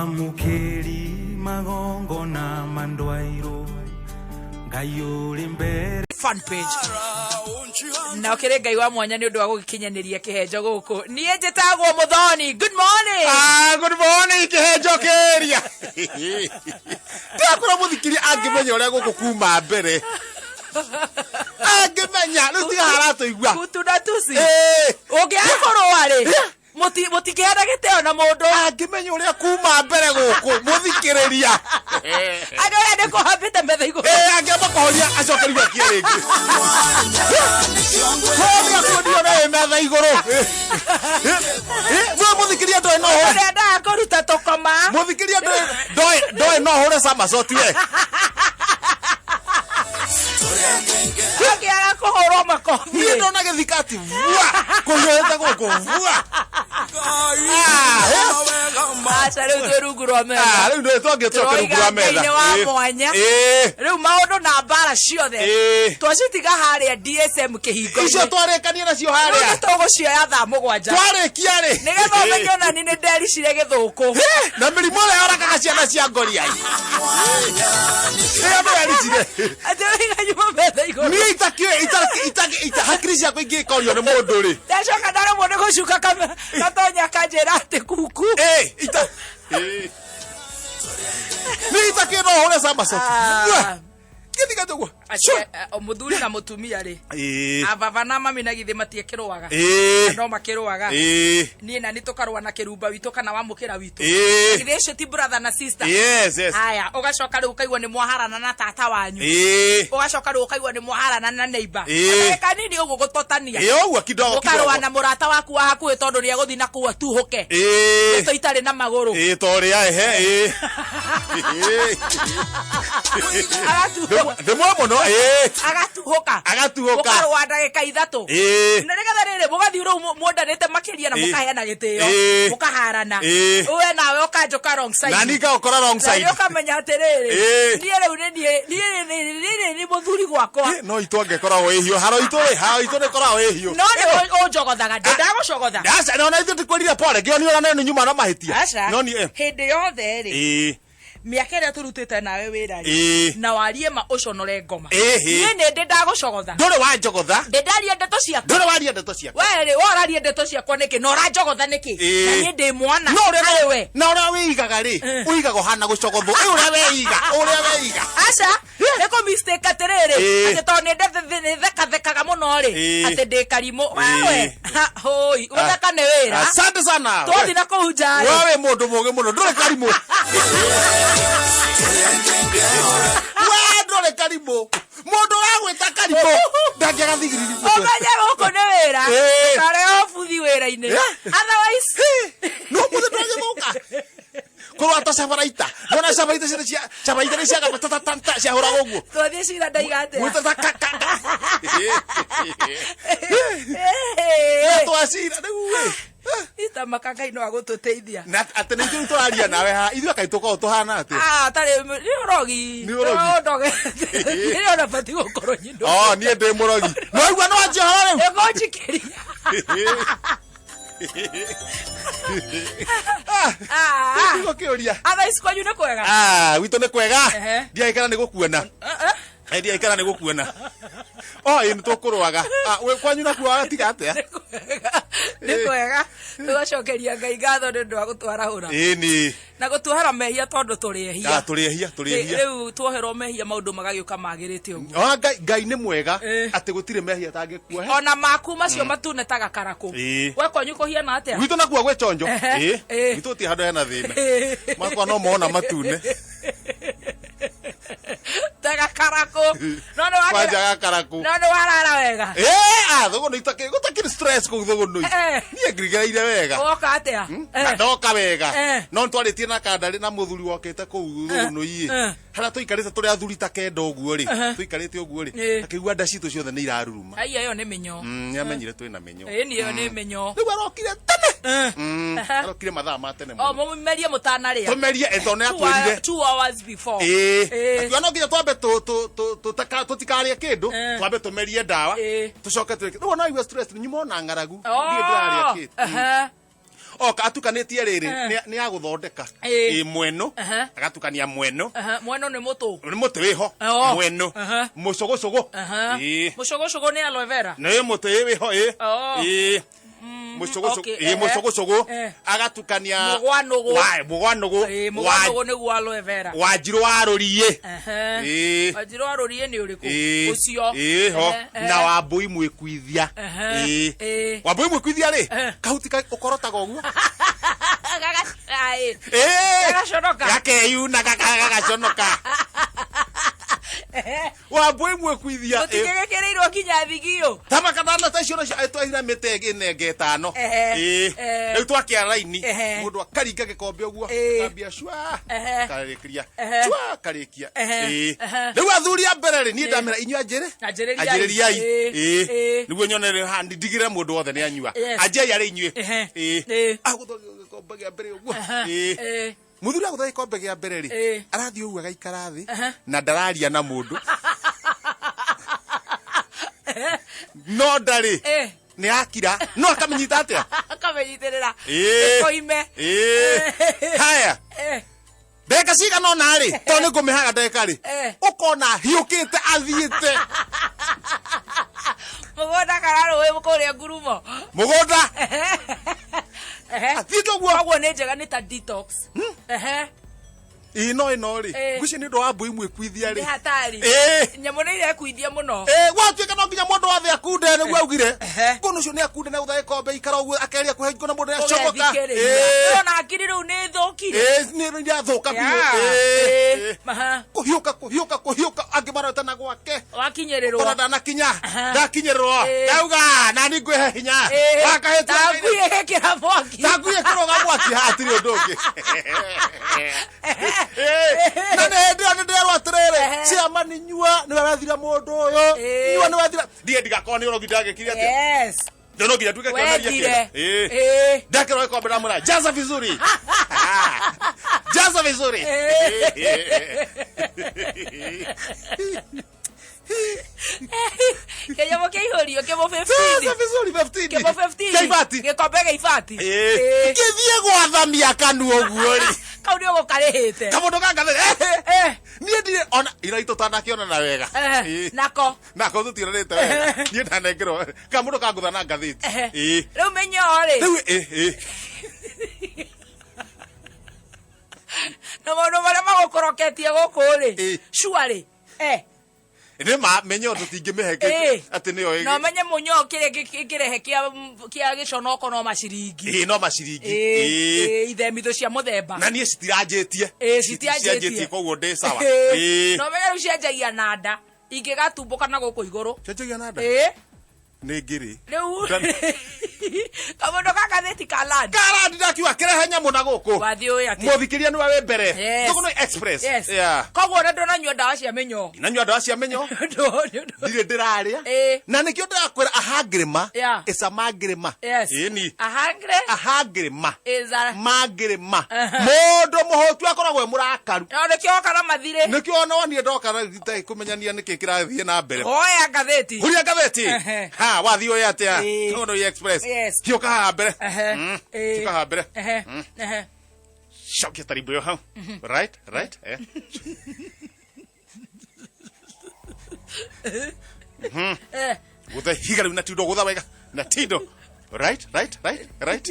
Mwamũkĩri magongona ma ndwairũ Ngai ũrĩ mbere Fan page na ũkĩrĩ Ngai wa mwanya nĩ ũndũ wa gũgĩkinyanĩria kĩhenjo gũkũ. Niĩ njĩtagwo Mũthoni. Good morning. Ah, good morning kĩhenjo kĩria. Ndakora mũthikĩria angĩmenya ũrĩa gũkũ kuma mbere. Angĩmenya rĩu tiga haratũigua. Kutu na tusi. Eh. Ũngĩaga kũrũa rĩ, mũtikĩheana gĩtĩo na mũndũ. Angĩmenya ũrĩa kuma mbere gũkũ mũthikĩrĩria. Andũ aya nĩ kũhambĩte metha igũrũ. Eh, angĩamba kũhoria acoke rĩu akie rĩngĩ. Kũhoria kuonio na ĩ metha igũrũ. We mũthikĩria ndoĩ no hũre. Ũrĩa endaga kũruta tũkoma. Mũthikĩria ndoĩ ndoĩ ndoĩ no hũre somersault we. Angĩaga kũhũrwo makobi. Niĩ ndona gĩthikati vua kũhiũhĩte gũkũ vua. Ah, eh. Aca rĩu twĩ rungu rwa metha. Ah, rĩu nĩ twangĩcoke rungu rwa Tũroiga Ngai metha. nĩ wa Ĩ. mwanya. Ĩ. Rĩu maũndũ na mbara ciothe Ĩ. twacitiga harĩa DSM kĩhingo-inĩ. Icio twarĩkania nacio Rĩu harĩa. nĩ tũgũcioya thaa 7 Twarĩkia rĩ. nĩgetha ũmenye ona ni nĩ ndericire gĩthũkũ. Na mĩrimũ ĩrĩa yoragaga ciana cia ngoriai. Ĩyo nĩ yericire. Atĩ ũiga nyuma metha igũrũ. Niĩ itakĩũĩ ita hakiri ciakwa ingĩkorio nĩ mũndũ rĩ. Ndacoka ndaremwo nĩ gũcuka gatonya kanjĩra atĩ kuku. Ĩ, ita. Ĩ. Niĩ itakĩũĩ no hũre somersault. Ah. Gĩthiga ũguo. Atĩ, mũthuri na mũtumia rĩ, Ĩ. ababa na mami na githĩ matiĩkĩrũaga? Ĩ. No makĩrũaga. Ĩ. Niĩ na nĩ tũkarũa na kĩrumba witũ kana wamũkĩra witũ. Ĩ. Githĩ ũcio ti brother na sister? Yes. Haya, ũgacoka rĩu ũkaigua nĩ mwaharana na tata wanyu. Ĩ. Ũgacoka rĩu ũkaigua nĩ mwaharana na neighbor. Ĩ. Kanini ũguo gũtotania. Ĩ, ũguo kidogo Ũkarũa kidogo. na mũrata waku wa hakuhĩ tondũ nĩ egũthiĩ na kũu atuhũke. Ĩ. Ndeto itarĩ na magũrũ. Ĩ, ta ũrĩa ehe, ĩ. Agatuhũka. Ndĩmwe mũno, ĩ. Agatuhũka. Agatuhũka. Mũkarũa ndagĩka 3. Ĩ. Na nĩgetha rĩrĩ mũgathiĩ rĩu mwendanĩte makĩria na Ĩ. mũkaheana gĩtĩo. Ĩ. Mũkaharana. Ĩ. We nawe ũkanjũka wrong side. Na niĩ ngagũkora wrong Na side. nĩ ũkamenya atĩrĩrĩ, Ĩ. niĩ rĩu nĩ niĩ, niĩ nĩ nĩ mũthuri gwakwa. Ĩ, no itũ angĩkoragwo ĩ hiũ. Haro itũ rĩ, haro itũ nĩ ĩkoragwo ĩ hiũ. No nĩ ũnjogothaga, ndĩ ndagũcogotha. Aca, na ona ithuĩ tikwĩrire pole, ngĩonio ona nĩ nyuma na mahĩtia. Aca. No niĩ, eh. Hĩndĩ yothe rĩ, Ĩ. mĩaka ĩrĩa tũrutĩte nawe wĩra rĩ, Ĩ. na warie ma ũconore ngoma. Ĩhĩ. Niĩ nĩ ndĩ ndagũcogotha. Ndũrĩ wanjogotha. Ndĩ ndaria ndeto ciakwa. Ndũrĩ waria ndeto ciakwa. We rĩ, we ũraria ndeto ciakwa nĩkĩ? Na ũranjogotha nĩkĩ? Ĩ. Na niĩ ndĩ mwana. No ũrĩa harĩ we. Na ũrĩa wĩigaga rĩ, Eh. ũigaga ũhana gũcogothwo. Ĩ, ũrĩa weiga, ũrĩa weiga. Aca, nĩ kũ mistake atĩrĩrĩ, Ĩ. atĩ tondũ nĩ thekathekaga mũno rĩ, Ĩ. atĩ ndĩ karimũ. Ĩ. Wewe, ha, hũi, gũtheka nĩ wĩra. Asante sana. Twathiĩ na kũu nja rĩ. Wewe wĩ mũndũ mũũgĩ mũno, ndũrĩ karimũ. We ndũrĩ karimũ. Mũndũ ũragwĩta karimũ ndangĩaga thigiriri. Ũmenye gũkũ nĩ wĩra. Ĩ. Ndũkarehe ũbuthi wĩra-inĩ. Ĩ. Otherwise, No mũthĩ ndũragĩthũka. Kũrũa ta cabaraita. Wona cabaraita ciothe cia cabaraita nĩ ciagamba ta ta ta ta ciahũraga ũguo. Twathiĩ cira ndaiga atĩa? Gwĩta ta ka ka ka. Twacira rĩu ĩ. Itamaka Ngai no agũtũteithia. Na atĩ nĩ ithuĩ tũraria nawe haha, ithuĩ kaĩ tũkoragwo tũhana atĩa? Ah, tarĩ nĩ ũrogi. Nĩ ũrogi. Ũndogete. Nĩ ona bati gũkorwo nyino. Oh, niĩ ndĩ mũrogi. No igua no anjia horo rĩu. Ĩkũnjikĩria. Ah. Nĩguo kĩũria. Otherwise kwanyu nĩ kwega? Ah, gwitũ nĩ kwega. Ehe. Ndiagĩkena nĩ gũkuona. Eh, eh. Ndiagĩkena nĩ gũkuona. Oh, ĩ nĩ tũkũrũaga. Ah, we kwanyu nakuo watiga atĩa? Nĩ kwega. Nĩ kwega. Tũgacokeria Ngai ngatho nĩ ũndũ wa gũtwarahũra. Ĩ nĩ. Na gũtuohera mehia tondũ tũrĩ ehia. Ah, tũrĩ ehia, tũrĩ ehia. Rĩu tuoherwo mehia maũndũ magagĩũka magĩrĩte ũguo. Ah, Ngai, Ngai nĩ mwega Eh. atĩ gũtirĩ mehia atangĩkuohe. Ona maku macio matune ta gakarakũ. Ĩ. We kwanyu kũhiana atĩa? Gwitũ nakuo gwĩ chonjo. Ehe. Ĩ. Ĩ. Gwitũ gũtirĩ handũ hena thĩna. Makwa no mona matune. Ta gakarakũ. No nĩ wagĩra- Kwanja gakarakũ. No nĩ warara wega. Eh, ah, thũgũnũ itakĩrĩ gũtakĩrĩ stress kũu thũgũnũ. Eh. Niĩ ngirigereire wega. Woka atĩa? Na Eh. ndoka wega. Eh. No nĩtwarĩtie na kandarĩ na mũthuri wokĩte kũu thũgũnũ iĩ. Eh. Harĩa tũikarĩte tũrĩ athuri ta kenda ũguo rĩ. Eh. Tũikarĩte ũguo rĩ. Eh. Akĩigua nda citũ ciothe nĩ iraruruma. Ai, ĩyo nĩ mĩnyoo. Nĩamenyire twĩna mĩnyoo. Ĩni ĩyo nĩ mĩnyoo. Rĩu arokire tene. Eh. Arokire mathaa ma tene O mũno. mũmerie mũtanarĩa. Tũmerie eh, tondũ Two nĩatwĩrire. 2 hours before. Ĩĩ. Ĩĩ. Akiuga no nginya twambe tũtikarĩe kĩndũ Eh. twambe tũmerie ndawa Ĩĩ. tũcoke tũrĩke. Rĩu ona waigua stress nyuma ona ng'aragu. Oh, Ndirĩ ndĩrarĩa kĩndũ. ehe. Oka atukanĩtie rĩrĩ, Eh. nĩ agũthondeka Ĩĩ. ĩ mweno. Aha. Agatukania mweno. Aha, mweno nĩ mũtũ. Nĩ mũtĩ wĩho. Oh. Mweno. Aha. Mũcũgũcũgũ. Aha. Ĩĩ. Mũcũgũcũgũ nĩ aloe vera. Nĩ mũtĩ wĩho, ĩ. Oh. Ĩĩ. Mũcũgũcũgũ. Okay, Ĩ, ehe. mũcũgũcũgũ. Eh. Agatukania Mũgwanũgũ. Mũgwanũgũ. Ĩĩ, mũgwanũgũ nĩguo aloe vera. Wanjirũ wa rũriĩ. Ehe. Ĩĩ. Wanjirũ wa rũriĩ nĩ ũrĩkũ? Ĩĩ. Ũcio. Ĩĩ, ho. Ehe, ehe. Na wambũi mwĩkuithia. Ehe. Ĩĩ. Ĩĩ. Wambũi mwĩkuithia rĩ, Eh. kahuti ũkorotaga ũguo. Ĩĩ. Ĩĩ. Gagaconoka. Gakeyuna gagaconoka. Wambũi mwĩkuithia. Ĩĩ. Gũtingĩgĩkĩrĩirwo kinya thigio. Tama kanana ta icio nacio twahira mĩtĩ ĩnenge ĩtano. Ehe. Ĩĩ. Eh. Rĩu twakĩara raini, Ehe. mũndũ akaringa gĩkombe ũguo, Ĩĩ. akambia cua, Ehe. karĩkia, Ehe. cua, karĩkia. Ehe. Ĩĩ. Ehe. Rĩu athuri a mbere rĩ, niĩ ndamera inyuĩ anjĩrĩ, Anjĩrĩriai. anjĩrĩriai. Ĩĩ. Ĩĩ. Ĩĩ. Nĩguo nyone rĩ, ha, ndigĩre mũndũ wothe nĩ anyua. Yes. Anjiai arĩ inyuĩ. Ehe. Ĩĩ. Ĩĩ. Agũtha gĩkombe kĩa mbere ũguo. Ehe. Ĩĩ. Ĩĩ. Mũthuri agũtha gĩkombe kĩa mbere rĩ, Ĩĩ. arathiĩ ũguo agaikara thĩ Ehe. na ndararia na mũndũ, no ndarĩ Ĩĩ. nĩ akira, no akamenyita atĩa. Akamenyitĩrĩra. Ĩĩ. Ĩkoime. Ĩĩ. Haya, Eh. ndagĩka cigana ũna rĩ, tondũ nĩ ngũmĩhaga ndagĩka rĩ, Eh. ũkona hiũkĩte athiĩte Mũgũnda kana rũĩ kũrĩa ngurumo. Mũgũnda. Ehe. Athiĩte ũguo. Koguo nĩ njega, nĩ ta detox. Ehe. Ĩno ĩno rĩ, Eh. ngwĩciria nĩ ũndũ wa mbũi mwĩkuithia Nĩ rĩ. hatari. Ĩĩ. Nyamũ nĩ irekuithia mũno. Ĩĩ, gwatuĩka no nginya mũndũ wothe akunde, nĩguo augire. Ehe. Ngũnũ ũcio nĩ akunde na gũtha gĩkombe, ikara ũguo akeria kũhe ngũna mũndũ nĩ acomoka. Ũgethikĩrĩria. Ona hakiri rĩu nĩ thũkire. Ĩĩ, nĩ irathũka biũ. Yeah. Ĩĩ. Ĩĩ. Maha. Kũhiũka kũhiũka kũhiũka, angĩ marorete na gwake. Wakinyĩrĩrwo. Ona ndanakinya. Aha. Ndakinyĩrĩrwo. Ĩĩ. Ndauga nani ngwĩhe hinya. Ĩĩ. Wakahĩtia. Ta ngui ĩgĩkĩra mwaki. Ta ngui ĩkĩrũga mwaki, hatirĩ ũndũ ũngĩ. Ĩĩ. Na nĩ hĩndĩ ĩyo nĩ ndĩrerwo atĩrĩrĩ, Ehe. ciama nĩ nyua, nĩ warathira mũndũ ũyũ. Ĩĩ. Nyua nĩ wathira. Ndiĩ ndigakorwo nĩ ũrogi ndagĩkire atĩa. Yes. No nginya nduĩke kĩonereria Wethire. kĩega. Ĩĩ. Ĩĩ. Ndakĩrwo gĩkombe ndamwĩra, "Jaza vizuri. Ah, jaza vizuri." Kĩnyamũ kĩihũrio kĩmũ Jaza 15. vizuri 15. Kĩmũ 15. Kĩa ibati. Gĩkombe gĩa ibati. Ĩĩ. Ĩĩ. Kĩthiĩ gwathamia kanua ũguo rĩ. Kau nĩ ũgũkarĩhĩte. Kamũndũ gaka Eh. niĩ ndirĩ ona ira itũtanakĩonana wega. Eh. Ĩĩ. Nako. Nako tũtionanĩte wega, niĩ ndanengerwo kamũndũ kangũtha na ngathĩti. Ehe. Ĩĩ. Rĩu mĩnyoo rĩ. Rĩu ĩ ĩ. Na maũndũ marĩa magũkoroketie gũkũ rĩ. Ĩĩ. Surely. Eh. Nĩ ma menyo tũtingĩmĩhe Ĩĩ. atĩ nĩyo. Na ũmenye mũnyoo kĩrĩa kĩrehe kĩa gĩconoko no maciringi. Ĩĩ, no maciringi. Ĩĩ, Ĩĩ. ĩĩ, ithemithũ cia mũthemba. Na niĩ citiranjĩtie. Ĩĩ, citianjĩtie. Koguo ndĩ sawa. Ĩĩ. Ĩĩ. Na ũmenye rĩu cianjagia na nda ingĩgatumbũka na gũkũ igũrũ. Cianjagia na nda. Ĩĩ. Nĩ ngĩrĩ. Rĩu kamũndũ ka gathĩti ka land. Karandi ndakiuga kĩrehe nyamũ na gũkũ. Wathiĩ ũĩ atĩ. Mũthikĩria nĩwe wĩ mbere. Yes. Thũgũnũ Express. Yes. Yeah. Koguo ona ndũnanyua ndawa cia mĩnyoo. Nanyua ndawa cia mĩnyoo. Ndirĩ ndĩrarĩa. Ĩĩ. Na nĩkĩo ndĩrakwĩra ahangĩrĩma. Yeah. It's a mangĩrĩma. Yes. Ĩni. A hungry Ahangĩrĩma. is a Mangĩrĩma. Aha. Mũndũ mũhũtu akoragwo e mũrakaru. No nĩkĩo woka na mathirĩ. Nĩkĩo ona woniĩ ndoka itarĩ kũmenyania nĩkĩ kĩrathiĩ na mbere. Oya ngathĩti. Huria ngathĩti. Ehe. Ha, wathiĩ ũyũ atĩa? Ĩĩ. Thũgũnũ Express. Yes. Hiũka haha mbere. Ehe. Ĩĩ. Hiũka haha mbere. Ehe. Ehe. Cokia tarimbo ĩyo hau. Right, right. Eh. Eh. Gutha higa rĩu na tindo gutha wega na tindo. Right, right, right, right.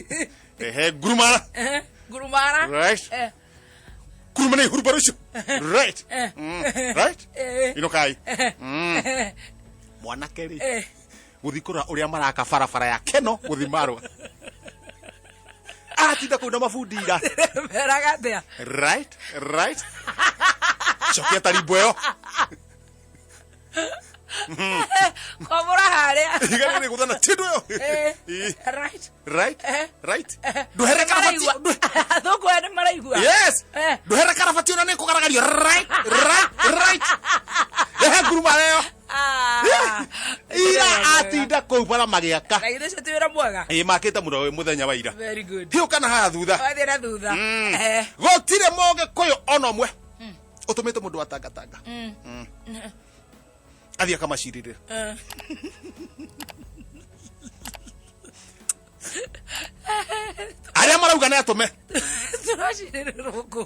Ehe, ngurumara. Ehe. Ngurumara. Right. Eh. Kuruma nĩ ihurumba rũcio. Right. Eh. Right. Eh. Inũkai. Eh. Mwanake rĩ, Eh. gũthiĩ kũrora ũrĩa maraka barabara ya Keno gũthiĩ Marwa. Atinda kũu na mabundi ira. Meraga atĩa? Right, right. Cokia tarimbo ĩyo. Komora harĩa. Ihiga rĩrĩ gũtha na tindo ĩyo. Eh. Ĩĩ. Right. Right, Eh. right. Ndũhere karabati. Nĩmaraigua. Athũngũ aya nĩmaraigua. Yes. Eh. Ndũhere karabati ona nĩ kũgaragario. Right, right, right. Rehe nguruma ĩyo. Ah. Ira atinda kũu bara magĩaka. Na githĩ ũcio ti wĩra mwega? Ĩ, makĩte mũno ũyũ mũthenya wa ira. Very good. Hiũka na haha thutha. Wathiĩ na thutha. Eh. Gũtirĩ mũgĩkũyũ ona ũmwe ũtũmĩte mũndũ wa tangatanga athiĩ akamacirĩrĩra. Eh. Arĩa nĩ atũme. Tũracirĩrĩrwo kũ?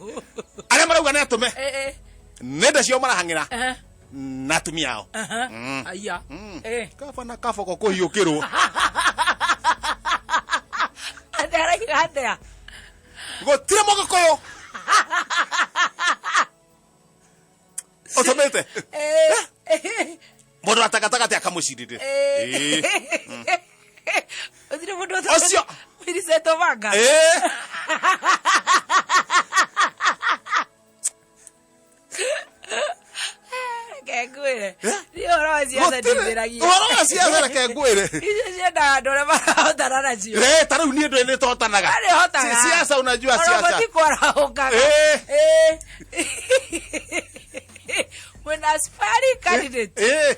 Arĩa marauga nĩ atũme. Eh, eh. Nĩ nda ciao marahang'ĩra Eh, na atumia ao. aha. Aya. Eh. Kaba na kaboko kũhiũkĩrwo. Atĩ araiga atĩa? Gũtirĩ mũgĩkũyũ ũtũmĩte Eh. mũndũ wa tagatagati akamũcirĩrĩra. Eh. Gũtirĩ mũndũ Ũcio. Millicent Omanga. Ĩĩ. Reke ngwĩre. Niĩ ũhoro wa siasa Gũtirĩ- ndithĩragia. ũhoro wa siasa reke ngwĩre. Icio ciendaga andũ arĩa marahotana nacio. Eh, ta rĩu niĩ ndũĩ nĩ tũhotanaga. Arĩa hotaga. Siasa unajua Ona siasa. mũtikwarahũkaga. Eh. Eh. Mwĩna aspiring candidate. Eh.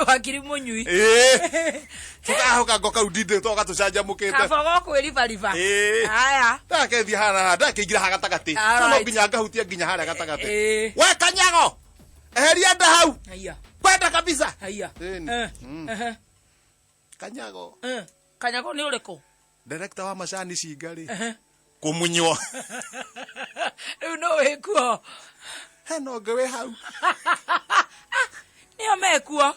Wakiri Mũnyui. Eh. Tũkahoka ngo kau ndindĩ toka tũcanjamũkĩte. Kabogo kwĩribariba. Eh. Haya. Ndakethiĩ haha ndakĩingĩra haha gatagatĩ. All No right. nginya ngahutia nginya harĩa gatagatĩ. Eh. We Kanyago. Eheria nda hau. Haya. Kwenda kabisa. Haya. Ĩni. Eh. Eh. Kanyago. Eh. Kanyago nĩ ũrĩkũ? Director wa macani cinga rĩ. Kũmunywo. Rĩu no wĩkuo. Hena ũngĩ wĩ hau. Nĩo mekuo.